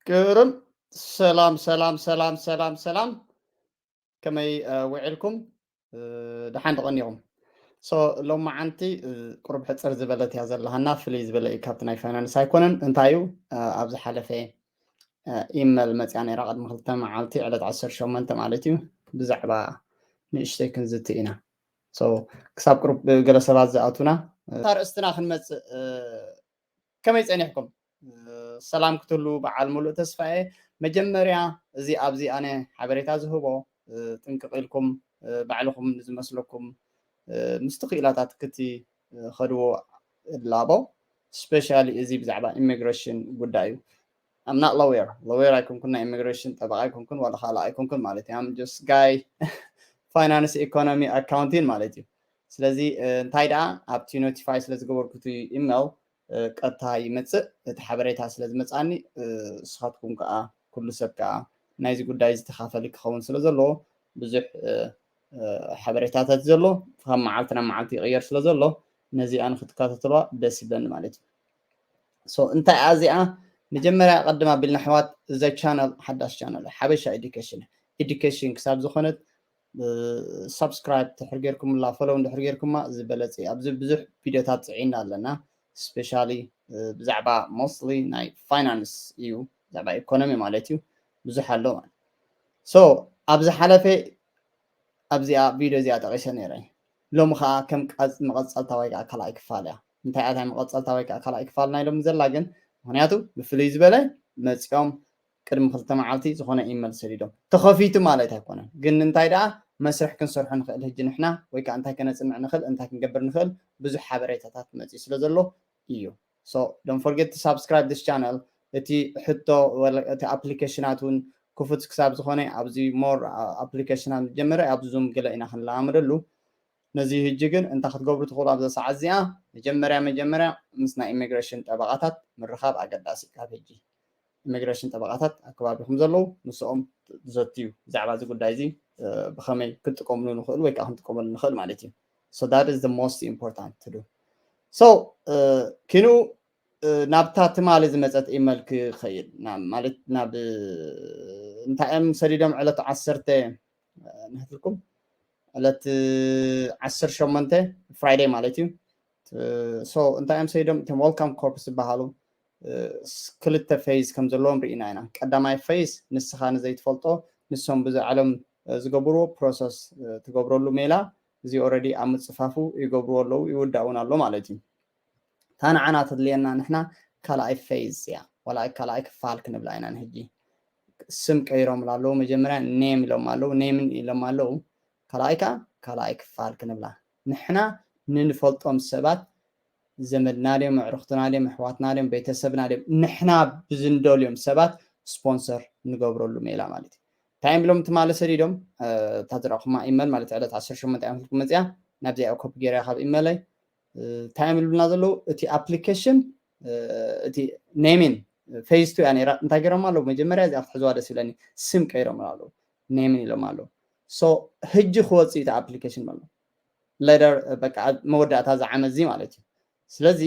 ግርም። ሰላም ሰላም ሰላም ሰላም ሰላም፣ ከመይ ውዒልኩም? ደሓን ተቐኒኹም? ሶ ሎማዓንቲ ቁሩብ ሕፅር ዝበለት እያ ዘለሃና፣ ፍልይ ዝበለ እዩ ካብቲ ናይ ፋይናንስ ኣይኮነን። እንታይ እዩ? ኣብ ዝሓለፈ ኢመል መፅያ ነይራ፣ ቅድሚ ክልተ መዓልቲ ዕለት ዓሰርተ ሸሞንተ ማለት እዩ፣ ብዛዕባ ንእሽተይ ክንዝቲ ኢና። ሶ ክሳብ ቁሩብ ገለ ሰባት ዝኣቱና፣ እታ ርእስትና ክንመፅእ፣ ከመይ ፀኒሕኩም? ሰላም ክትህሉ በዓል ሙሉእ ተስፋ እየ። መጀመርያ እዚ ኣብዚ ኣነ ሓበሬታ ዝህቦ ጥንቅቕ ኢልኩም ባዕልኹም ንዝመስለኩም ምስቲ ክኢላታት ክትኸድዎ እላቦ። ስፔሻሊ እዚ ብዛዕባ ኢሚግሬሽን ጉዳይ እዩ። I'm not lawyer፣ lawyer ኣይኮንኩን፣ ናይ ኢሚግሬሽን ጠበቃ ኣይኮንኩን፣ ዋላ ካልእ ኣይኮንኩን ማለት እዩ። I'm just guy፣ ፋይናንስ፣ ኢኮኖሚ፣ ኣካውንቲን ማለት እዩ። ስለዚ እንታይ ደኣ ኣብቲ ኖቲፋይ ስለ ዝገበርኩ እቲ ኢሜል ቀጥታ ይመፅእ። እቲ ሓበሬታ ስለ ዝመፅኣኒ ንስኻትኩም ከዓ ኩሉ ሰብ ከዓ ናይዚ ጉዳይ ዝተኻፈሊ ክኸውን ስለ ዘለዎ ብዙሕ ሓበሬታታት ዘሎ ካብ መዓልቲ ናብ መዓልቲ ይቕየር ስለ ዘሎ ነዚኣ ንክትከታተልዋ ደስ ይብለኒ ማለት እዩ። ሶ እንታይ እያ እዚኣ? መጀመርያ ቀድም ኣቢልና ኣሕዋት፣ እዚ ቻነል ሓዳሽ ቻነል ሓበሻ ኤዱኬሽን፣ ኤዱኬሽን ክሳብ ዝኾነት ሳብስክራይብ ድሕር ጌርኩምላ፣ ፎሎው እንድሕር ጌርኩማ ዝበለፀ እዩ። ኣብዚ ብዙሕ ቪዲዮታት ፅዒና ኣለና። ስፔሻሊ ብዛዕባ ሞስትሊ ናይ ፋይናንስ እዩ፣ ብዛዕባ ኢኮኖሚ ማለት እዩ። ብዙሕ ኣሎ ማለት። ሶ ኣብ ዝሓለፈ ኣብዚኣ ቪዲዮ እዚኣ ጠቂሰ ነይረ። ሎሚ ከዓ ከም መቐፀልታ ወይ ከዓ ካልኣይ ክፋል እያ። እንታይ እያ መቐፀልታ ወይ ከዓ ካልኣይ ክፋል ናይ ሎሚ ዘላ ግን? ምክንያቱ ብፍልይ ዝበለ መፂኦም ቅድሚ ክልተ መዓልቲ ዝኾነ ኢመል ሰዲዶም። ተኸፊቱ ማለት ኣይኮነን፣ ግን እንታይ ደኣ መስርሕ ክንሰርሖ ንኽእል ህጂ ንሕና ወይ ከዓ እንታይ ከነፅንዕ ንኽእል፣ እንታይ ክንገብር ንኽእል ብዙሕ ሓበሬታታት መፂኡ ስለ ዘሎ እዩ። So don't forget to subscribe this channel። እቲ ሕቶ እቲ ኣፕሊኬሽናት እውን ክፉት ክሳብ ዝኾነ ኣብዚ ሞር ኣፕሊኬሽናት ጀመረ ኣብዚ ዙም ገለ ኢና ክንለማመደሉ። ነዚ ህጂ ግን እንታይ ክትገብሩ ትኽእሉ ኣብዛ ሰዓት እዚኣ? መጀመርያ መጀመርያ ምስ ናይ ኢሚግሬሽን ጠበቓታት ምርኻብ ኣገዳሲ ካብ ህጂ። ኢሚግሬሽን ጠበቓታት ኣብ ከባቢኹም ዘለዉ ምስኦም ዘትዩ ብዛዕባ እዚ ጉዳይ እዚ ብኸመይ ክንጥቀምሉ ንኽእል ወይ ከዓ ክንጥቀመሉ ንኽእል ማለት እዩ። So that is the most important to do። So ኪኑ ናብታ ትማሊ ዝመፀት ኢመል ክኸይድ ማለት ናብ እንታይ እዮም ሰዲዶም ዕለት ዓሰርተ ንህትልኩም ዕለት ዓሰርተ ሸሞንተ ፍራይደይ ማለት እዩ። ሶ እንታይ እዮም ሰዲዶም እቶም ዌልካም ኮርፕስ ዝበሃሉ ክልተ ፌዝ ከም ዘለዎም ርኢና ኢና። ቀዳማይ ፌዝ ንስኻ ንዘይትፈልጦ ንሶም ብዛዕሎም ዝገብርዎ ፕሮሰስ ትገብረሉ ሜላ እዚ ኦረዲ ኣብ ምፅፋፉ ይገብርዎ ኣለዉ ይውዳእ እውን ኣሎ ማለት እዩ። እታ ንዓና ተድልየና ንሕና ካልኣይ ፌዝ እያ ዋላ ካልኣይ ክፋል ክንብላ ኢና ንሕጂ። ስም ቀይሮም ኣለዉ። መጀመርያ ኔም ኢሎም ኣለዉ፣ ኔምን ኢሎም ኣለዉ። ካልኣይ ከዓ ካልኣይ ክፋል ክንብላ ንሕና ንንፈልጦም ሰባት ዘመድና ድዮም፣ ኣዕሩኽትና ድዮም፣ ኣሕዋትና ድዮም፣ ቤተሰብና ድዮም፣ ንሕና ብዝንደልዮም ሰባት ስፖንሰር ንገብረሉ ሜላ ማለት እዩ። እንታይ እዮም ኢሎም ትማሊ ሰዲዶም እታ ዝረእኹማ ኢመል ማለት ዕለት ዓሰርተ ሸሞንተ እዮም መፅያ ናብዚኣ ኮፒ ገይረ ካብ ኢመለይ እንታይ እዮም ኢሉና ዘለዉ እቲ ኣፕሊኬሽን እቲ ኔሚን ፌዝ ቱ እያ ነይራ እንታይ ገይሮም ኣለዉ መጀመርያ እዚኣ ክትሕዝዋ ደስ ይብለኒ ስም ቀይሮም ኣለዉ ኔሚን ኢሎም ኣለዉ ሶ ህጂ ክወፅእ እቲ ኣፕሊኬሽን ኣሎ ሌደር በቃ መወዳእታ ዝዓመት እዚ ማለት እዩ ስለዚ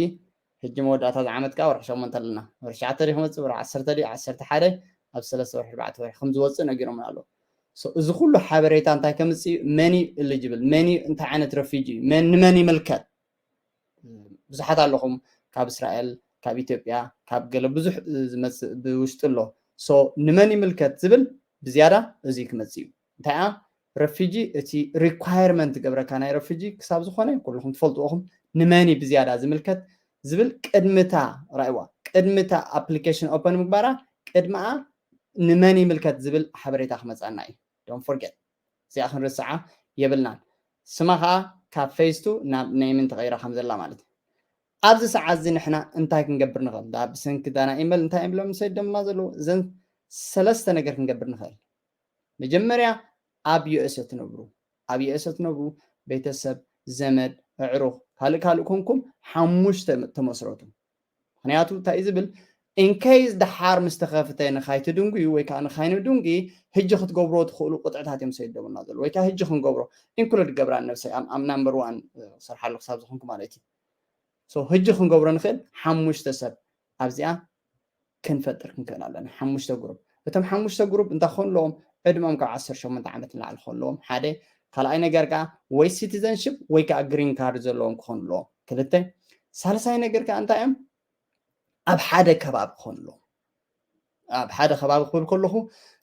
ህጂ መወዳእታ ዝዓመት ከዓ ወርሒ ሸሞንተ ኣለና ወርሒ ሸዓተ ድዩ ክመፅእ ወርሒ ዓሰርተ ድዩ ዓሰርተ ሓደ ኣብ ሰለስተ ወርሒ ኣርባዕተ ወርሒ ከም ዝወፅእ ነጊሮም ኣለዉ እዚ ኩሉ ሓበሬታ እንታይ ከምፅእ መን እዩ ኤሊጅብል መን እዩ እንታይ ዓይነት ረፊጂ እዩ ንመን ይምልከት ብዙሓት ኣለኹም ካብ እስራኤል ካብ ኢትዮጵያ ካብ ገለ ብዙሕ ዝመፅእ ብውሽጢ ኣሎ ሶ ንመን ይምልከት ዝብል ብዝያዳ እዚ ክመፅእ እዩ እንታይ ያ ረፊጂ እቲ ሪኳየርመንት ገብረካ ናይ ረፊጂ ክሳብ ዝኾነ ኩልኹም ትፈልጥዎ ኹም ንመን እዩ ብዝያዳ ዝምልከት ዝብል ቅድምታ ራእይዋ ቅድምታ ኣፕሊኬሽን ኦፐን ምግባራ ቅድሚኣ ንመን ይምልከት ዝብል ሓበሬታ ክመፃና እዩ don't forget እዚኣ ክንርስዓ የብልናን ስማ ከዓ ካብ ፌስቱ ናብ ኔምን ተቐይራ ከም ዘላ ማለት እዩ ኣብዚ ሰዓት እዚ ንሕና እንታይ ክንገብር ንኽእል ብሰንኪ ዳና ኢመል እንታይ እዮም ብሎም ሰደምና ዘለዉ እዘን ሰለስተ ነገር ክንገብር ንኽእል መጀመርያ ኣብ ዩኤስ ትነብሩ ኣብ ዩኤስ ትነብሩ ቤተሰብ ዘመድ ኣዕሩኽ ካልእ ካልእ ኮንኩም ሓሙሽተ ተመስረቱ ምክንያቱ እንታይ እዩ ዝብል ኢንኬይዝ ደሓር ምስ ተኸፍተ ንኻይትድንጉዩ ወይ ከዓ ንኻይንድንጉ ህጂ ክትገብርዎ ትኽእሉ ቁጥዕታት እዮም ሰይደሙና ዘለዉ ወይ ከዓ ህጂ ክንገብሮ ኢንክሉድ ገብራ ነብሰይ ኣብ ናምበር ዋን ክሰርሓሉ ክሳብ ዝኾንኩ ማለት እዩ ህጂ ክንገብሮ ንኽእል ሓሙሽተ ሰብ ኣብዚኣ ክንፈጥር ክንክእል ኣለና። ሓሙሽተ ግሩፕ። እቶም ሓሙሽተ ግሩፕ እንታይ ክኾኑ ኣለዎም? ዕድመኦም ካብ ዓሰርተ ሸሞንተ ዓመት ንላዕሊ ክኾኑ ኣለዎም። ሓደ። ካልኣይ ነገር ከዓ ወይ ሲቲዘንሽፕ ወይ ከዓ ግሪን ካርድ ዘለዎም ክኾኑ ኣለዎም። ክልተ። ሳልሳይ ነገር ከዓ እንታይ እዮም? ኣብ ሓደ ከባቢ ክኾኑ ኣለዎም። ኣብ ሓደ ከባቢ ክብል ከለኹ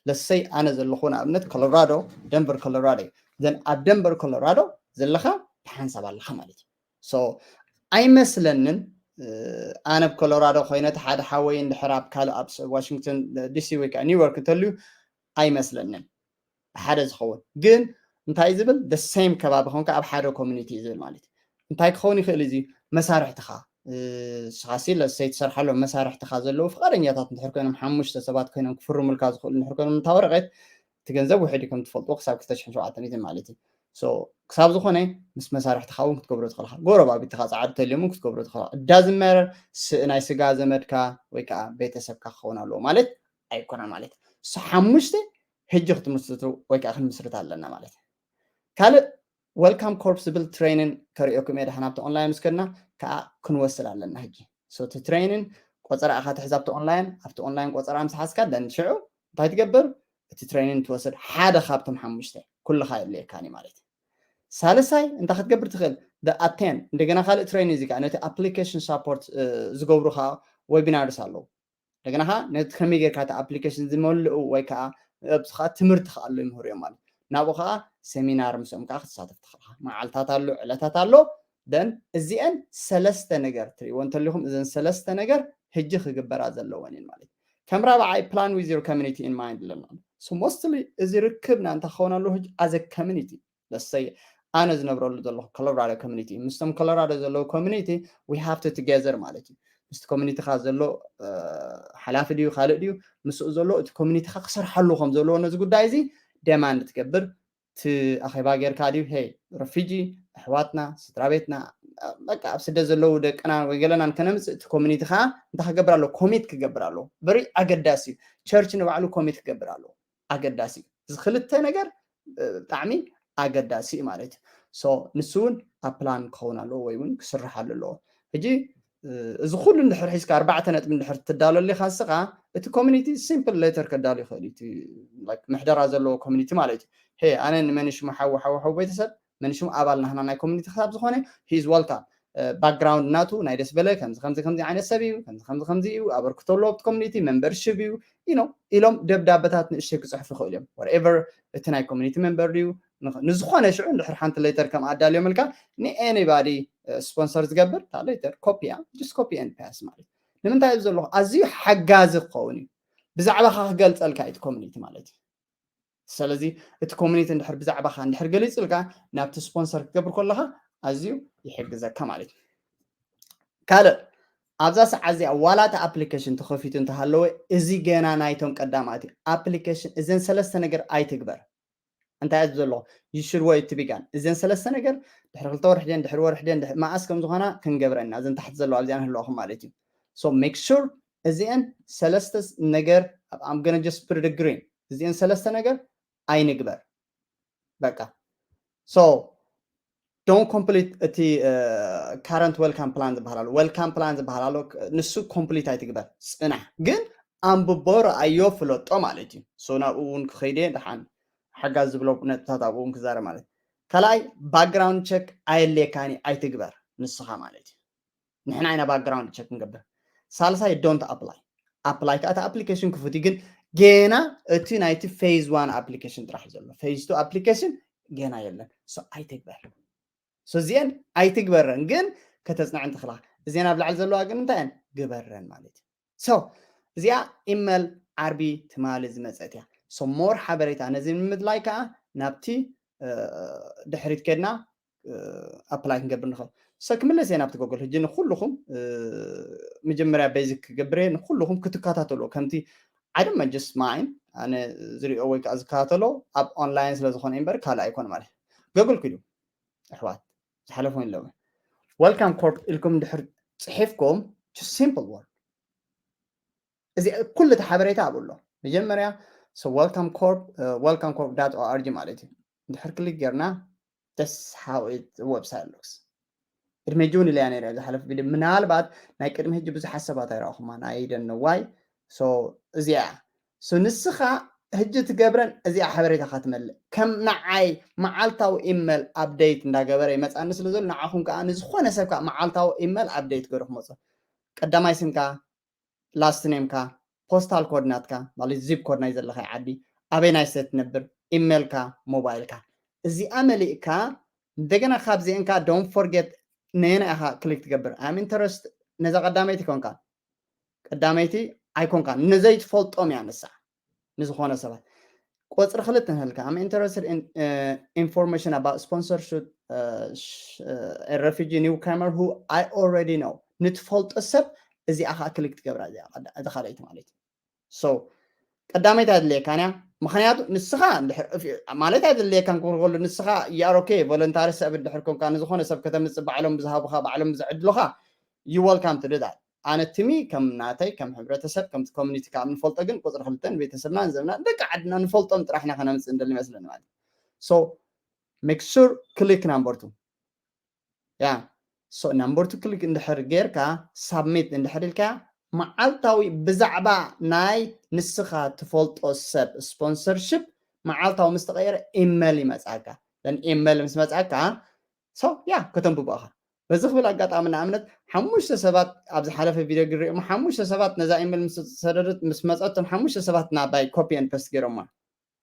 ለሰይ ኣነ ዘለኹ ንኣብነት ኮሎራዶ፣ ደንቨር ኮሎራዶ እዩ። ዘን ኣብ ደንቨር ኮሎራዶ ዘለኻ ተሓንሳብ ኣለኻ ማለት እዩ። ሶ ኣይመስለንን ኣነ ኣብ ኮሎራዶ ኮይነ እቲ ሓደ ሓወይ እንድሕር ኣብ ካልእ ኣብ ዋሽንግተን ዲሲ ወይ ከዓ ኒውዮርክ እንተልዩ ኣይመስለንን ሓደ ዝኸውን። ግን እንታይ ዝብል the same ከባቢ ኮንካ ኣብ ሓደ ኮሚኒቲ እዩ ዝብል ማለት እዩ። እንታይ ክኸውን ይኽእል እዚ? መሳርሕትኻ ስኻሲ ለሰይ ትሰርሓሎም መሳርሕትኻ ዘለዉ ፍቓደኛታት እንድሕር ኮይኖም ሓሙሽተ ሰባት ኮይኖም ክፍርሙልካ ዝኽእሉ እንድሕር ኮይኖም እታ ወረቐት እቲ ገንዘብ ውሕድ ከም ትፈልጥዎ ክሳብ ክልተ ሽሕን ሸውዓተ ሚእትን ማለት እዩ። ክሳብ ዝኾነ ምስ መሳርሕትኻ እውን ክትገብሮ ትኽእልካ፣ ጎረባቢትኻ ፃዕዱ ተልዮም ክትገብሮ ትኽእልካ። እዳዝመር ናይ ስጋ ዘመድካ ወይ ከዓ ቤተሰብካ ክኸውን ኣለዎ ማለት ኣይኮነን ማለት። ሓሙሽተ ህጂ ክትምስርቱ ወይ ከዓ ክንምስርት ኣለና ማለት። ካልእ ዌልካም ኮርፕ ዝብል ትሬኒን ከርእየኩም እየ ድሓን ኣብቲ ኦንላይን ምስ ከድና ከዓ ክንወስድ ኣለና። ህጂ እቲ ትሬኒን ቆፀራ ኢኻ ትሕዝ ኣብቲ ኦንላይን ኣብቲ ኦንላይን ቆፀራ ምስ ሓዝካ ደን ሽዑ እንታይ ትገብር? እቲ ትሬኒን ትወስድ ሓደ ካብቶም ሓሙሽተ ኩልኻ የድልየካኒ ማለት እዩ። ሳልሳይ እንታይ ክትገብር ትኽእል? ኣቴን እንደገና ካልእ ትሬኒን እዚ ከዓ ነቲ ኣፕሊኬሽን ሳፖርት ዝገብሩ ከዓ ዌቢናርስ ኣለዉ። እንደገና ከዓ ነቲ ከመይ ጌርካ እቲ ኣፕሊኬሽን ዝመልኡ ወይ ከዓ ኣብዚ ከዓ ትምህርቲ ከዓ ኣሎ ይምህሩ እዮም ማለት ናብኡ ከዓ ሰሚናር ምስኦም ከዓ ክትሳተፍ ትኽእል መዓልታት ኣሎ ዕለታት ኣሎ። ደን እዚአን ሰለስተ ነገር ትሪእዎ እንተሊኹም እዘን ሰለስተ ነገር ህጂ ክግበራ ዘለወን እየን ማለት ከም ራብዓይ plan with your community in mind ኣለና። ሞስትሊ እዚ ርክብና እንታይ ክኸውን ኣለዎ ህጂ ኣዘ ኮሚኒቲ ለሰይ ኣነ ዝነብረሉ ዘለኹ ኮሎራዶ ኮሚኒቲ ምስቶም ኮሎራዶ ዘለዉ ኮሚኒቲ we have to together ማለት እዩ። ምስቲ ኮሚኒቲኻ ዘሎ ሓላፊ ድዩ ካልእ ድዩ ምስኡ ዘሎ እቲ ኮሚኒቲኻ ክሰርሓሉ ከም ዘለዎ ነዚ ጉዳይ እዚ ደማንድ ትገብር እቲ ኣኼባ ጌርካ ድዩ ሄ ረፊጂ ኣሕዋትና ስድራ ቤትና በቃ ኣብ ስደት ዘለዉ ደቅና ወይ ገለናን ከነምፅእ እቲ ኮሚኒቲ ከዓ እንታይ ክገብር ኣለዎ ኮሚት ክገብር ኣለዎ። በሪ ኣገዳሲ እዩ። ቸርች ንባዕሉ ኮሚት ክገብር ኣለዎ። ኣገዳሲ እዩ። እዚ ክልተ ነገር ብጣዕሚ ኣገዳሲ እዩ ማለት እዩ። ንሱ እውን ኣብ ፕላን ክኸውን ኣለዎ ወይ እውን ክስርሓሉ ኣለዎ። ሕጂ እዚ ኩሉ እንድሕር ሒዝካ ኣርባዕተ ነጥቢ እንድሕር ትዳለሉ ኢኻ ንስኻ እቲ ኮሚኒቲ ሲምፕል ሌተር ከዳሉ ይኽእል እዩ። ምሕደራ ዘለዎ ኮሚኒቲ ማለት እዩ። ሄ ኣነ ንመን ሽሙ ሓዊ ሓዊ ሓዊ ቤተሰብ መን ሽሙ ኣባል ናህና ናይ ኮሚኒቲ ክሳብ ዝኾነ ሂዝ ዋልካም ባክግራውንድ ናቱ ናይ ደስ በለ ከምዚ ከምዚ ከምዚ ዓይነት ሰብ እዩ ከምዚ ከምዚ ከምዚ እዩ ኣበርክቶ ኣለዎ ኣብቲ ኮሚኒቲ ሜምበርሽፕ እዩ ኢኖ ኢሎም ደብዳበታት ንእሽተይ ክፅሕፉ ይኽእሉ እዮም። ወርኤቨር እቲ ናይ ኮሚኒቲ ሜምበር ድዩ ንዝኾነ ሽዑ እንድሕር ሓንቲ ሌተር ከም ኣዳልዮምልካ ንኤኒባዲ ስፖንሰር ዝገብር እታ ሌተር ኮፒያ ጅስ ኮፒ ኤን ፓስ ማለት ንምንታይ እዩ ዘለኹ ኣዝዩ ሓጋዚ ክኸውን እዩ። ብዛዕባኻ ክገልፀልካ እዩ እቲ ኮሚኒቲ ማለት እዩ። ስለዚ እቲ ኮሚኒቲ እንድሕር ብዛዕባኻ እንድሕር ገሊፅልካ ናብቲ ስፖንሰር ክትገብር ከለኻ ኣዝዩ ይሕግዘካ ማለት እዩ። ካልእ ኣብዛ ሰዓት እዚኣ ዋላ እቲ ኣፕሊኬሽን ተኸፊቱ እንተሃለወ እዚ ገና ናይቶም ቀዳማት እዩ። ኣፕሊኬሽን እዘን ሰለስተ ነገር ኣይትግበር። እንታይ እየ ዘለኹ you should wait to begin እዘን ሰለስተ ነገር ድሕሪ ክልተ ወርሒ ድን ድሕሪ ወርሒ ድን መዓስ ከም ዝኾና ክንገብረና እዘን ታሕቲ ዘለዋ ኣብዚኣ ንህልዋኹም ማለት እዩ። So make sure እዚአን ሰለስተ ነገር I'm gonna just put it green እዚአን ሰለስተ ነገር ኣይንግበር በቃ so don't complete እቲ current welcome plan ዝበሃል ኣሎ። Welcome plan ዝበሃል ኣሎ። ንሱ ኮምፕሊት ኣይትግበር፣ ፅናሕ ግን ኣንብቦ፣ ረኣዮ፣ ፍለጦ ማለት እዩ። So ናብኡ እውን ክኸይደ ደሓን ሓጋዝ ዝብሎ ነጥብታት ኣብኡ እውን ክዛረብ ማለት እዩ። ካልኣይ ባክግራውንድ ቸክ ኣየድልየካን እዩ ኣይትግበር ንስኻ ማለት እዩ። ንሕና ኢና ባክግራውንድ ቸክ ንገብር። ሳልሳይ don't apply apply ከዓ እቲ ኣፕሊኬሽን ክፉት እዩ ግን ገና እቲ ናይቲ ፌዝ ዋን ኣፕሊኬሽን ጥራሕ እዩ ዘሎ። ፌዝ ቱ ኣፕሊኬሽን ገና የለን። So ኣይትግበር። So እዚአን ኣይትግበረን ግን ከተፅንዐን ትኽእላ። እዚአን ኣብ ላዕሊ ዘለዋ ግን እንታይ እየን ግበረን ማለት እዩ። So እዚኣ ኢመል ዓርቢ ትማሊ ዝመፀት እያ። So more ሓበሬታ ነዚ ንምድላይ ከዓ ናብቲ ድሕሪት ከድና ኣፕላይ ክንገብር ንኽእል። So ክምለስ እየ ናብቲ ጎግል ሕጂ ንኩልኹም መጀመርያ ቤዚክ ክገብር እየ ንኩልኹም ክትከታተልዎ ከምቲ ዓደም just mine ኣነ ዝሪኦ ወይ ከዓ ዝከታተሎ ኣብ ኦንላይን ስለ ዝኾነ እምበር ካልእ ኣይኮነ ማለት ጎግል ክዱ ኣሕዋት ዝሓለፉ ኣለዉ። Welcome corp ኢልኩም ድሕር ፅሒፍኩም simple word እዚ ኩሉ እቲ ሓበሬታ ኣብኡ ኣሎ። መጀመርያ welcome corp welcome corp dot org ማለት እዩ። እንድሕር ክሊክ ጌርና that's how it website looks። ቅድሚ ሕጂ እውን ኢለያ ነይረ ዝሓለፈ ቪድዮ ምናልባት ናይ ቅድሚ ሕጂ ብዙሓት ሰባት ኣይረኣኹማ ናይ ደነዋይ እዚኣ እያ። ንስኻ ሕጂ ትገብረን እዚኣ ሓበሬታኻ ትመልእ። ከም ንዓይ መዓልታዊ ኢመል ኣፕደይት እንዳገበረ ይመፅኣኒ ስለ ዘሎ ንዓኹም ከዓ ንዝኾነ ሰብ ከዓ መዓልታዊ ኢመል ኣፕደይት ገይሩ ክመፁ። ቀዳማይ ስምካ፣ ላስት ኔምካ፣ ፖስታል ኮድ ናትካ ማለት ዚፕ ኮድ ናይ ዘለኻ ዓዲ፣ ኣበይ ናይ ስቴት ትነብር፣ ኢሜልካ፣ ሞባይልካ፣ እዚኣ መሊእካ እንደገና ካብዚአንካ don't forget ነየና ኢኻ ክሊክ ትገብር። I'm interest ነዛ ቀዳመይቲ ኮንካ ቀዳመይቲ ኣይኮንካ ንዘይትፈልጦም እያ ንሳ ንዝኾነ ሰባት ቁፅሪ ክልተ ንህልካ I'm interested in uh, information about sponsorship uh, sh- uh, a refugee newcomer who I already know ንትፈልጦ ሰብ እዚኣ ከዓ ክሊክ ትገብራ እዚኣ ቀዳ- እዛ ካልኣይቲ ማለት እዩ so ቀዳመይቲ ኣድልየካን እያ ምክንያቱ ንስኻ እንድሕር እፍ- ማለት ኣይድልየካን ክብሉ ከሉ ንስኻ you are okay voluntary ሰብ እንድሕር ኮንካ ንዝኾነ ሰብ ከተምፅእ ባዕሎም ብዝሃቡኻ ባዕሎም ብዝዕድሉኻ you welcome to do that ኣነ ትሚ ከም ናተይ ከም ሕብረተሰብ ከምቲ ኮሚኒቲ ካብ ንፈልጦ ግን ቁፅሪ ክልተን ቤተሰብና ንዘብና ደቂ ዓድና ንፈልጦም ጥራሕ ኢና ከነምፅእ እንደሊ ይመስለኒ ማለት so make sure click number two yeah so number two click እንድሕር ጌርካ ሳብሚት እንድሕር ኢልካ መዓልታዊ ብዛዕባ ናይ ንስኻ ትፈልጦ ሰብ ስፖንሰርሽፕ መዓልታዊ ምስ ተቐየረ ኢመል ይመፅኣካ ኢመል ምስ መፅኣካ so yeah ከተንብቦ ኢኻ በዚ ክብል ኣጋጣሚ ንኣብነት ሓሙሽተ ሰባት ኣብ ዝሓለፈ ቪድዮ ግሪኦም ሓሙሽተ ሰባት ነዛ ኢሜል ምስ ሰደዱት ምስ መፀቶም ሓሙሽተ ሰባት ናባይ ኮፒ ን ፐስት ገይሮማ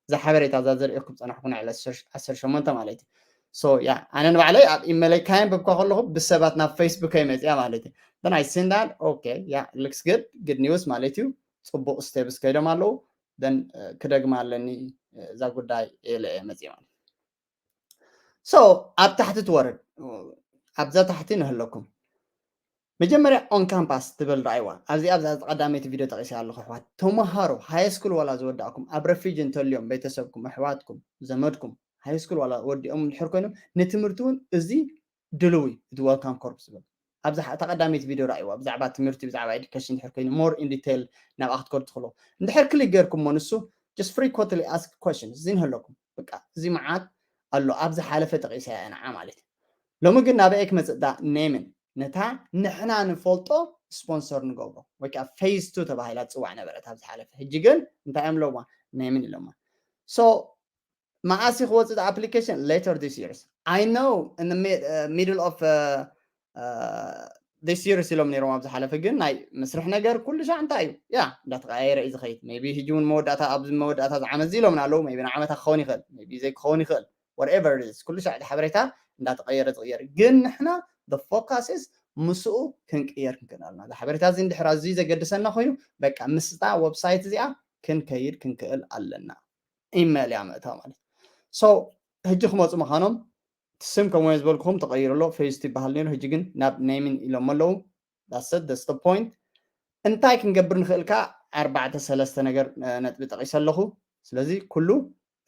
እዛ ሓበሬታ እዛ ዘርእየኩም ፀናሕኩ ንዕለ ዓሰርተ ሸሞንተ ማለት እዩ so yeah ኣነ ንባዕለይ ኣብ ኢሜለይ ካየንበብካ ከለኹ ብሰባት ናብ ፌስቡከይ መፅያ ማለት እዩ then I seen that okay yeah looks good good news ማለት እዩ ፅቡቅ ስቴፕስ ከይዶም ኣለዉ then ክደግማ ኣለኒ እዛ ጉዳይ ኢለ እየ መፅየ ማለት so ኣብ ታሕቲ ትወርድ ኣብዛ ታሕቲ ንህለኩም መጀመርያ on campus ትብል ረኣይዋ ኣብዚ ኣብዛ ቀዳመይቲ ቪድዮ ጠቂሰ ኣለኹ ኣሕዋት ተምሃሮ ሃይ ስኩል ዋላ ዝወዳእኩም ኣብ ረፊጅ እንተልዮም ቤተሰብኩም ኣሕዋትኩም ዘመድኩም ሃይ ስኩል ዋላ ወዲኦም እንድሕር ኮይኖም ንትምህርቲ እውን እዚ ድልው እዩ እቲ welcome corps ዝብል ኣብዛ እታ ቀዳመይቲ ቪድዮ ረኣይዋ ብዛዕባ ትምህርቲ ብዛዕባ ኤዱኬሽን እንድሕር ኮይኑ more in detail ናብኣ ክትከዱ ትኽእሉ እንድሕር ክሊክ ገርኩሞ ንሱ just frequently asked questions እዚ ንህለኩም በቃ እዚ መዓት ኣሎ ኣብ ዝሓለፈ ጠቂሰያ እያ ንዓ ማለት እዩ ሎሚ ግን ናበይ ክመፅእ ዳ ኔምን ነታ ንሕና ንፈልጦ ስፖንሰር ንገብሮ ወይ ከዓ ፌዝ ቱ ተባሂላ ትፅዋዕ ነበረት ኣብ ዝሓለፈ ሕጂ ግን እንታይ እዮም ኣለውማ ኔምን ኢሎማ so መዓስ ክወፅእ application later this years I know in the mid, uh, middle of uh, uh, this years ኢሎም ነይሮም ኣብ ዝሓለፈ ግን ናይ መስርሕ ነገር ኩሉ ሻዕ እንታይ እዩ ያ እንዳተቀያየረ እዩ ዝኸይድ maybe ሕጂ እውን መወዳእታ ኣብዚ መወዳእታ ዝዓመት እዚ ኢሎምና ኣለዉ maybe ንዓመታ ክኸውን ይኽእል maybe ዘይክኸውን ይኽእል whatever it is ኩሉ ሻዕ እቲ ሓበሬታ እንዳተቀየረ ዝቅየር ግን ንሕና the focus is ምስኡ ክንቅየር ክንክእል ኣለና እዚ ሓበሬታ እዚ እንድሕር ኣዝዩ ዘገድሰና ኮይኑ በቃ ምስታ ዌብሳይት እዚኣ ክንከይድ ክንክእል ኣለና ኢሜል እያ ምእታው ማለት so ሕጂ ክመፁ ምዃኖም እቲ ስም ከምኡ ዝበልኩኹም ተቐይሩ ኣሎ ፌዝ ቱ ይበሃል ነይሩ ሕጂ ግን ናብ ኔሚን ኢሎም ኣለዉ that's the point እንታይ ክንገብር ንኽእል ከ ኣርባዕተ ሰለስተ ነገር ነጥቢ ጠቒሰ ኣለኹ ስለዚ ኩሉ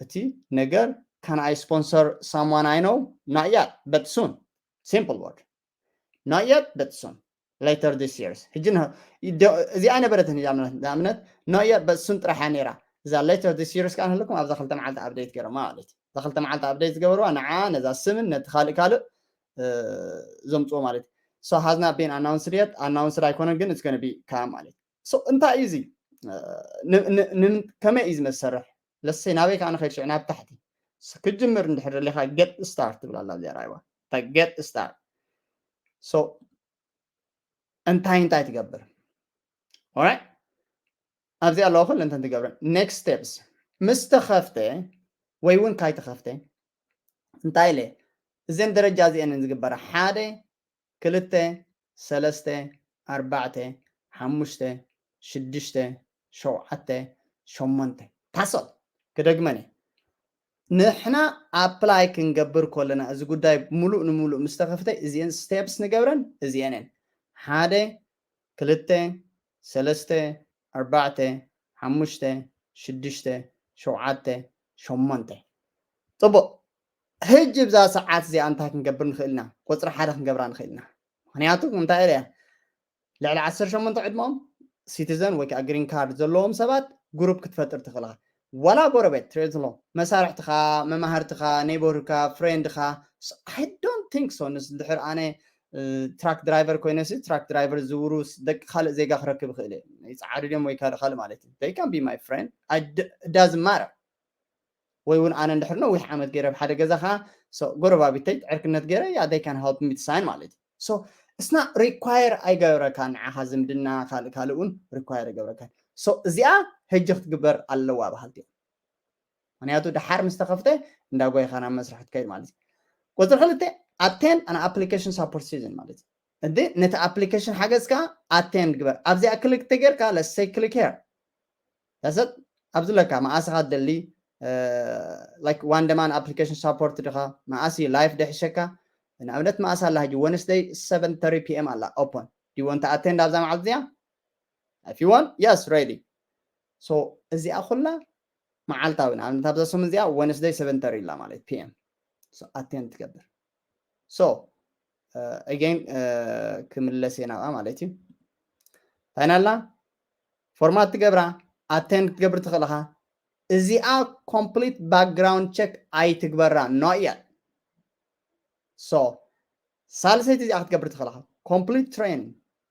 እቲ ነገር can I sponsor someone I know not yet but soon simple word not yet but soon later this years ሕጂ እዚኣ ኣይነበረትን ንኣብነት not yet but soon ጥራሕ እያ ነይራ እዛ later this years ከዓ ንህልኩም ኣብዛ ክልተ መዓልቲ update ገይሮማ ማለት እዩ እዛ ክልተ መዓልቲ update ዝገበርዋ ንዓ ነዛ ስምን ነቲ ካልእ ካልእ ዘምፅዎ ማለት እዩ so has not been announced yet announced ኣይኮነን ግን it's gonna be come ማለት እዩ so እንታይ እዩ እዚ ከመይ እዩ ዝመሰርሕ ለሰይ ናበይ ከዓ ንኸይድ ሽዑ ናብ ታሕቲ ክጅምር እንድሕር ደሊኻ get start ትብል ኣላ እዚኣ ራይዋ get start so እንታይ እንታይ ትገብር right ኣብዚ ኣለዋ ኩለን እንተን ትገብረን next steps ምስ ተኸፍተ ወይ እውን ካይተኸፍተ እንታይ ኢለ እዘን ደረጃ እዚአንን ዝግበራ ሓደ ክልተ ሰለስተ ኣርባዕተ ሓሙሽተ ሽዱሽተ ሸውዓተ ሸሞንተ ታሶል ክደግመን ንሕና ኣፕላይ ክንገብር ከለና እዚ ጉዳይ ሙሉእ ንሙሉእ ምስ ተኸፍተ እዚአን ስቴፕስ ንገብረን እዚአንን ሓደ ክልተ ሰለስተ ኣርባዕተ ሓሙሽተ ሽዱሽተ ሸውዓተ ሸሞንተ ፅቡቕ ሕጂ ብዛ ሰዓት እዚኣ እንታይ ክንገብር ንኽእል ኢና ቁፅሪ ሓደ ክንገብራ ንኽእል ኢና ምክንያቱ እንታይ ኢለ ልዕሊ ዓሰርተ ሸሞንተ ዕድመኦም ሲቲዘን ወይ ከዓ ግሪን ካርድ ዘለዎም ሰባት ግሩፕ ክትፈጥር ትኽእል ኢኻ ዋላ ጎረቤት ትሪኦ ዘሎ መሳርሕትኻ መማህርትኻ ኔይቦርካ ፍሬንድኻ I don't think so ንስ ድሕር ኣነ ትራክ ድራይቨር ኮይነ ሲ ትራክ ድራይቨር ዝውሩ ደቂ ካልእ ዜጋ ክረክብ ይኽእል እየ። ይፀዓዱ ድዮም ወይ ካልእ ካልእ ማለት እዩ። They can be my friend. It doesn't matter። ወይ እውን ኣነ እንድሕር ነዊሕ ዓመት ገይረ ኣብ ሓደ ገዛ ከዓ ጎረባቢተይ ዕርክነት ገይረ ያ they can help me to sign ማለት እዩ። So it's not require ኣይገብረካ ንዓኻ ዝምድና ካልእ ካልእ እውን require ኣይገብረካን። So እዚኣ ሕጂ ክትግበር ኣለዋ በሃልቲ እዮም። ምክንያቱ ድሓር ምስ ተኸፍተ እንዳ ጓይኻ ናብ መስርሕ ትከይድ ማለት እዩ። ቁፅሪ ክልተ፣ attend an application support session ማለት እዩ። እንዲ ነቲ application ሓገዝ ከዓ attend ግበር። ኣብዚኣ click ተጌርካ let's say click here that's it። ኣብዚ ለካ መኣስኻ ትደሊ like one demand application support ድኻ መኣስ እዩ live ደሕሸካ። ንኣብነት መኣስ ኣላ ሕጂ Wednesday seven thirty p.m. ኣላ open። Do you want to attend ኣብዛ መዓልቲ እዚኣ? If you want, yes, ready. So እዚኣ ኩላ መዓልታዊ ንኣብነት ኣብዛ ሰሙን እዚኣ Wednesday seven thirty ኢላ ማለት p.m. So attend ትገብር። So again ክምለስ እየ ናብኣ ማለት እዩ። እንታይ ናላ format ትገብራ attend ክትገብር ትኽእል ኢኻ። እዚኣ complete background check ኣይትግበራ not yet። So ሳልሰይቲ እዚኣ ክትገብር ትኽእል ኢኻ። Complete train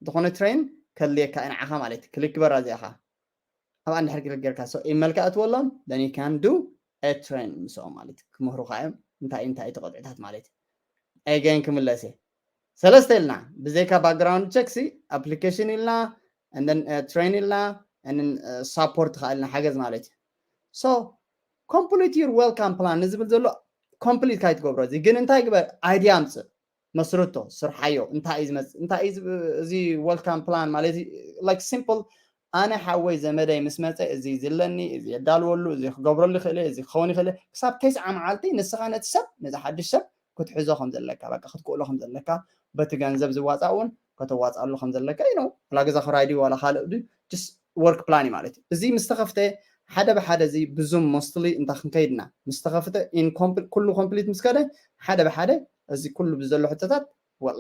ዝኾነ train ከድልየካ እዩ ንዓኻ ማለት እዩ። Click ግበራ እዚኣ ኸዓ ኣብኣ እንድሕር click ጌርካ so ኢመልካ እትወሎም then you can do a train ምስኦም ማለት እዩ። ክምህሩኻ እዮም እንታይ እንታይ ተቐጥዕታት ማለት እዩ። Again ክምለስ እየ። ሰለስተ ኢልና ብዘይካ background check ሲ application ኢልና and then train ኢልና and then support ከዓ ኢልና ሓገዝ ማለት እዩ። So complete your welcome plan ንዝብል ዘሎ complete ካይትገብሮ እዚ ግን እንታይ ግበር idea ኣምፅእ መስርቶ ስርሓዮ እንታይ እዩ ዝመፅእ እንታይ እዩ እዚ welcome plan ማለት like simple ኣነ ሓወይ ዘመደይ ምስ መፀ እዚ ዝለኒ እዚ የዳልወሉ እዚ ክገብረሉ ይኽእል እዚ ክኸውን ይኽእል ክሳብ ተስዓ መዓልቲ ንስኻ ነቲ ሰብ ነዚ ሓድሽ ሰብ ክትሕዞ ከም ዘለካ በቃ ክትክእሎ ከም ዘለካ በቲ ገንዘብ ዝዋፃእ እውን ከተዋፅኣሉ ከም ዘለካ እዩ ነው ዋላ ገዛ ክራይ ድዩ ዋላ ካልእ ድዩ just work plan እዩ ማለት እዩ እዚ ምስ ተኸፍተ ሓደ ብሓደ እዚ ብዙም mostly እንታይ ክንከይድና ምስ ተኸፍተ ኩሉ complete ምስ ከደ ሓደ ብሓደ እዚ ኩሉ ብዘሎ ሕቶታት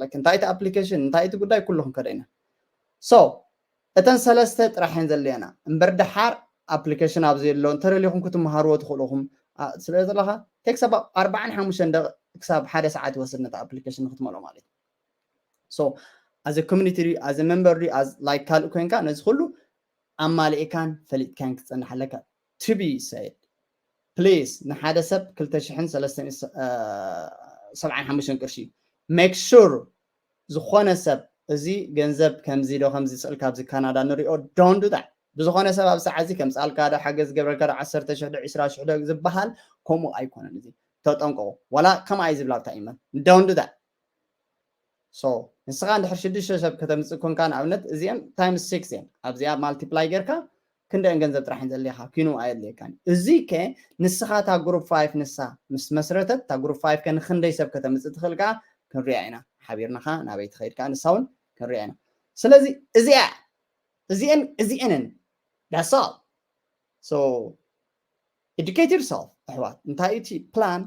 like እንታይ እቲ application እንታይ እቲ ጉዳይ ኩሉ ክንከደ ኢና so እተን ሰለስተ ጥራሕ እየን ዘድልየና እምበር ደሓር application ኣብ ዘየሎ እንተደሊኹም ክትመሃርዎ ትኽእሉ ኢኹም ስለ ዘለኻ takes about ኣርባዓን ሓሙሽተን ደቂቕ ክሳብ ሓደ ሰዓት ይወስድ ነቲ application ንክትመልኦ ማለት እዩ so as a community ድዩ as a member ድዩ like ካልእ ኮይንካ ነዚ ኩሉ ኣማሊእካን ፈሊጥካን ክትፀንሕ ኣለካ to be said please ንሓደ ሰብ ክልተ ሽሕን ሰለስተን ሰብዓን ሓሙሽተን ቅርሺ make sure ዝኾነ ሰብ እዚ ገንዘብ ከምዚ ዶ ከምዚ ስእል ካብዚ ካናዳ ንሪኦ don't do that ብዝኾነ ሰብ ኣብ ሰዓት እዚ ከምፅኣልካ ዶ ሓገዝ ዝገብረልካ ዶ ዓሰርተ ሽሕ ዶ ዒስራ ሽሕ ዶ ዝበሃል ከምኡ ኣይኮነን እዚ ተጠንቀቑ ዋላ ከምኣ እዩ ዝብላ ኣብታ ኢመል don't do that so ንስኻ እንድሕር ሽዱሽተ ሰብ ከተምፅእ ኮንካ ንኣብነት እዚአን times six እየን ኣብዚኣ multiply ጌርካ ክንደአን ገንዘብ ጥራሕ እየን ዘድልየካ ኪኑ ኣየድልየካን እዚ ከ ንስኻ እታ group five ንሳ ምስ መስረተት እታ group five ከ ንክንደይ ሰብ ከተምፅእ ትኽእል ከዓ ክንሪኣ ኢና ሓቢርናኻ ናበይ ትኸይድ ከዓ ንሳ እውን ክንሪኣ ኢና ስለዚ እዚኣ እዚአን እዚአንን that's all so educate yourself ኣሕዋት እንታይ እቲ plan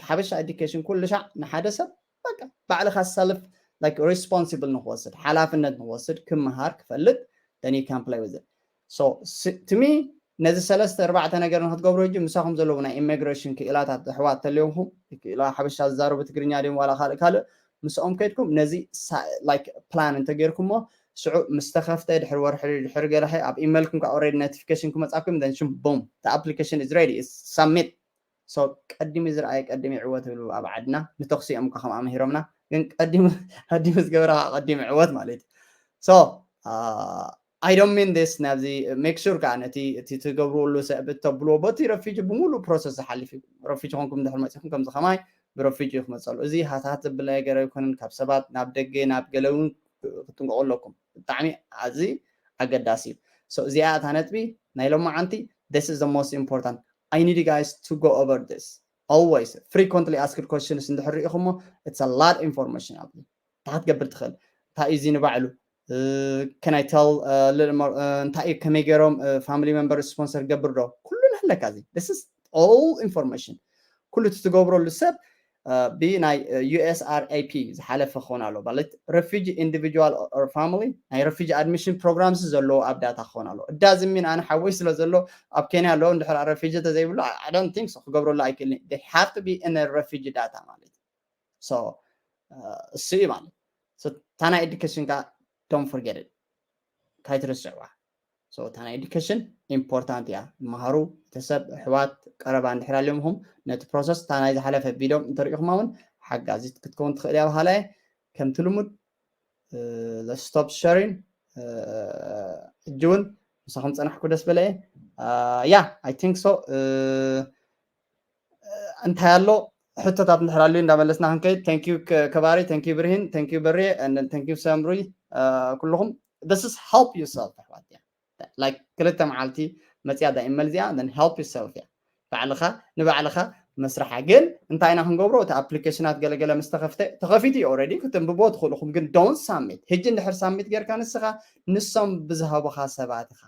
ሓበሻ education ኩሉ ሻዕ ንሓደ ሰብ በቃ ባዕልኻ self like responsible ንክወስድ ሓላፍነት ንክወስድ ክመሃር ክፈልጥ then you can play with it so to me ነዚ ሰለስተ ኣርባዕተ ነገር ንክትገብሩ ሕጂ ምሳኹም ዘለዉ ናይ immigration ክኢላታት ኣሕዋት ተለይኹም ክኢላ ሓበሻ ዝዛረቡ ትግርኛ ድዮም ዋላ ካልእ ካልእ ምስኦም ከይድኩም ነዚ like plan እንተጌርኩሞ ሽዑ ምስ ተኸፍተ ድሕሪ ወርሒ ድሕሪ ገለ ኣብ ኢመልኩም ከዓ already notification ክመፃኩም then ሽም boom the application is ready submit so ቀዲሙ ዝረኣየ ቀዲሙ ይዕወት ይብሉ ኣብ ዓድና ንተኽሲ እዮም እኳ ከምኣ መሂሮምና ግን ቀዲሙ ዝገበረ ከዓ ቀዲሙ ይዕወት ማለት እዩ so I don't mean this ናብዚ make sure ከዓ ነቲ እቲ ትገብርሉ ሰብ እተብልዎ በቲ ረፊጂ ብምሉእ process ዝሓልፍ እዩ ረፊጂ ኮንኩም ድሕር መፂኹም ከምዚ ከማይ ብረፊጂ ክመፀሉ እዚ ሃታት ዘብለ ነገር ኣይኮነን ካብ ሰባት ናብ ደገ ናብ ገለ እውን ክትጥንቀቁ ኣለኩም ብጣዕሚ ኣዚ ኣገዳሲ እዩ so እዚኣ እታ ነጥቢ ናይ ሎማዓንቲ this is the most important I need you guys to go over this always frequently asked questions እንድሕር ርኢኹሞ it's a lot information ኣብ እንታይ ክትገብር ትኽእል እንታይ እዩ እዚ ንባዕሉ can I tell እንታይ እዩ ከመይ ገይሮም family member sponsor ገብር ዶ ኩሉ ንህለካ እዚ this is all information ኩሉ እቲ ትገብረሉ ሰብ ብናይ USRAP ዝሓለፈ ክኾን ኣሎ ማለት refugee individual or family ናይ refugee admission programs ዘለዎ ኣብ data ክኾን ኣሎ እዳዚ ሚን ኣነ ሓወይ ስለ ዘሎ ኣብ ኬንያ ኣለዉ እንድሕር refugee ተዘይብሉ I don't think so ክገብረሉ ኣይክእልን they have to be in refugee data ማለት so እሱ እዩ ማለት እታ ናይ education ከኣ don't forget it፣ ካይትርስዕዋ። እታ ናይ education important እያ። መሃሩ፣ ቤተሰብ፣ ኣሕዋት፣ ቀረባ እንድሕር ኣልዮምኹም ነቲ process እታ ናይ ዝሓለፈ ቪድዮ እንተሪኢኹማ እውን ሓጋዚት ክትከውን ትኽእል እያ። በሃላይ ከምቲ ልሙድ stop sharing ሕጂ እውን ምሳኹም ፀናሕኩ ደስ በለ። Yeah, I think so። እንታይ ኣሎ ሕቶታት እንድሕር ኣልዩ እንዳመለስና ክንከይድ። Thank you ከባሪ፣ thank you ብርሂን፣ thank you በሬ፣ thank you ሰምሪ። ኩልኹም this is help yourself ኣሕዋት እያ። Like ክልተ መዓልቲ መፅያ ዳይም መልዚያ then help yourself እያ። ባዕልኻ ንባዕልኻ መስርሓ። ግን እንታይ ኢና ክንገብሮ? እቲ ኣፕሊኬሽናት ገለገለ ምስ ተኸፍተ፣ ተኸፊቱ እዩ already፣ ክትንብቦ ትኽእልኹም። ግን don't submit። ሕጂ እንድሕር ሳሚት ጌርካ ንስኻ ንሶም ብዝሃቡኻ ሰባት ኢኻ።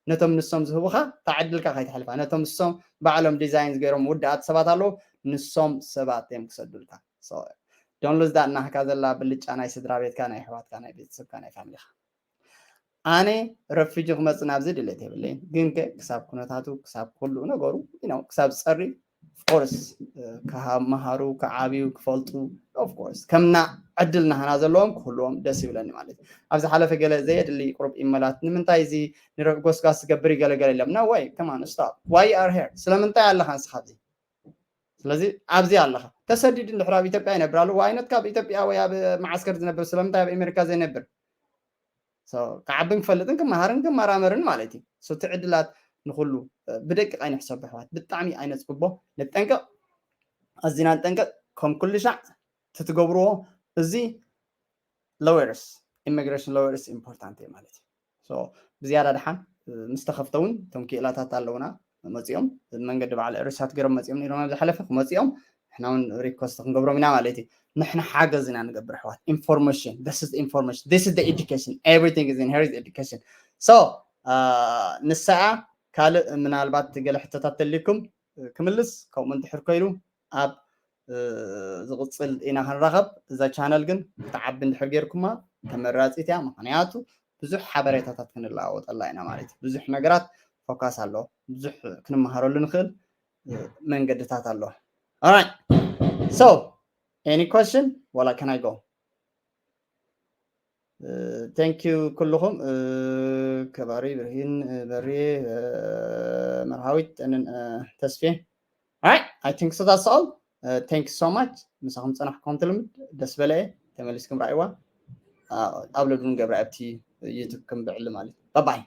ነቶም ንሶም ዝህቡኻ እታ ዕድልካ ከይትሕልፋ። ነቶም ንሶም ባዕሎም ዲዛይን ዝገይሮም ውድኣት ሰባት ኣለዉ፣ ንሶም ሰባት እዮም ክሰዱልካ። Don't lose that ናህካ ዘላ ብልጫ ናይ ስድራ ቤትካ፣ ናይ ኣሕዋትካ፣ ናይ ቤተሰብካ፣ ናይ ፋሚሊኻ። ኣነ ረፊጂ ክመፅእ ናብዚ ድሌት የብለይን፣ ግን ከ ክሳብ ኩነታቱ፣ ክሳብ ኩሉ ነገሩ፣ you know፣ ክሳብ ዝፀሪ ኦፍኮርስ ክመሃሩ፣ ክዓብዩ፣ ክፈልጡ ኦፍኮርስ ከምና ዕድል ናህና ዘለዎም ክህልዎም ደስ ይብለኒ ማለት እዩ። ኣብ ዝሓለፈ ገለ ዘየድሊ ቁሩብ ኢመላት ንምንታይ እዚ ንረብ ጎስጋስ ትገብር ይገለገለ ኢሎም። No way፣ come on stop፣ why you are here? ስለምንታይ ኣለኻ ንስኻ ኣብዚ? ስለዚ ኣብዚ ኣለኻ። ተሰዲዱ እንድሕር ኣብ ኢትዮጵያ ይነብር ኣሎ፣ why not ካብ ኢትዮጵያ ወይ ኣብ መዓስከር ዝነብር ስለምንታይ ኣብ ኣሜሪካ ዘይነብር? ክዓብን ክፈልጥን ክመሃርን ክመራመርን ማለት እዩ። እቲ ዕድላት ንኩሉ ብደቂቕ ኣይንሕሰብ ኣሕዋት፣ ብጣዕሚ ኣይነፅብቦ። ንጠንቀቕ፣ ኣዚና ንጠንቀቕ። ከም ኩሉ ሻዕ ትትገብርዎ እዚ lawyers፣ immigration lawyers important እዩ ማለት እዩ። ብዝያዳ ድሓን ምስ ተኸፍተ እውን እቶም ክኢላታት ኣለውና መፂኦም መንገዲ ባዕለ ሪሳት ገይሮም መፂኦም ነይሮም ኣብ ዝሓለፈ ክመፂኦም ንሕና እውን ሪኮስት ክንገብሮም ኢና ማለት እዩ። ንሕና ሓገዝ ኢና ንገብር ኣሕዋት። Information፣ this is the information፣ this is the education፣ everything is in here is education። So ንሰኣ ካልእ ምናልባት ገለ ሕቶታት ተልይኩም ክምልስ፣ ከምኡ እንድሕር ኮይኑ ኣብ ዝቕፅል ኢና ክንራኸብ። እዛ ቻነል ግን ክትዓቢ እንድሕር ጌርኩማ ተመራፂት እያ። ምክንያቱ ብዙሕ ሓበሬታታት ክንለዋወጠላ ኢና ማለት እዩ። ብዙሕ ነገራት ፎካስ ኣሎ፣ ብዙሕ ክንመሃረሉ ንኽእል መንገድታት ኣሎ። Alright, so any question? Well, can I go? Thank you ኩልኹም። ከባሪ ብርሂን፣ በሬ፣ መርሃዊት፣ and ተስፌ። Alright, I think so, that's all. Thank you so much። ምሳኹም ፀናሕኩም ትልምድ ደስ በለ እየ። ተመሊስኩም ራእይዋ። ኣፕሎድ እውን ገብረ ኣብቲ ዩቱብ ከም ብዕሊ ማለት እዩ። Bye bye።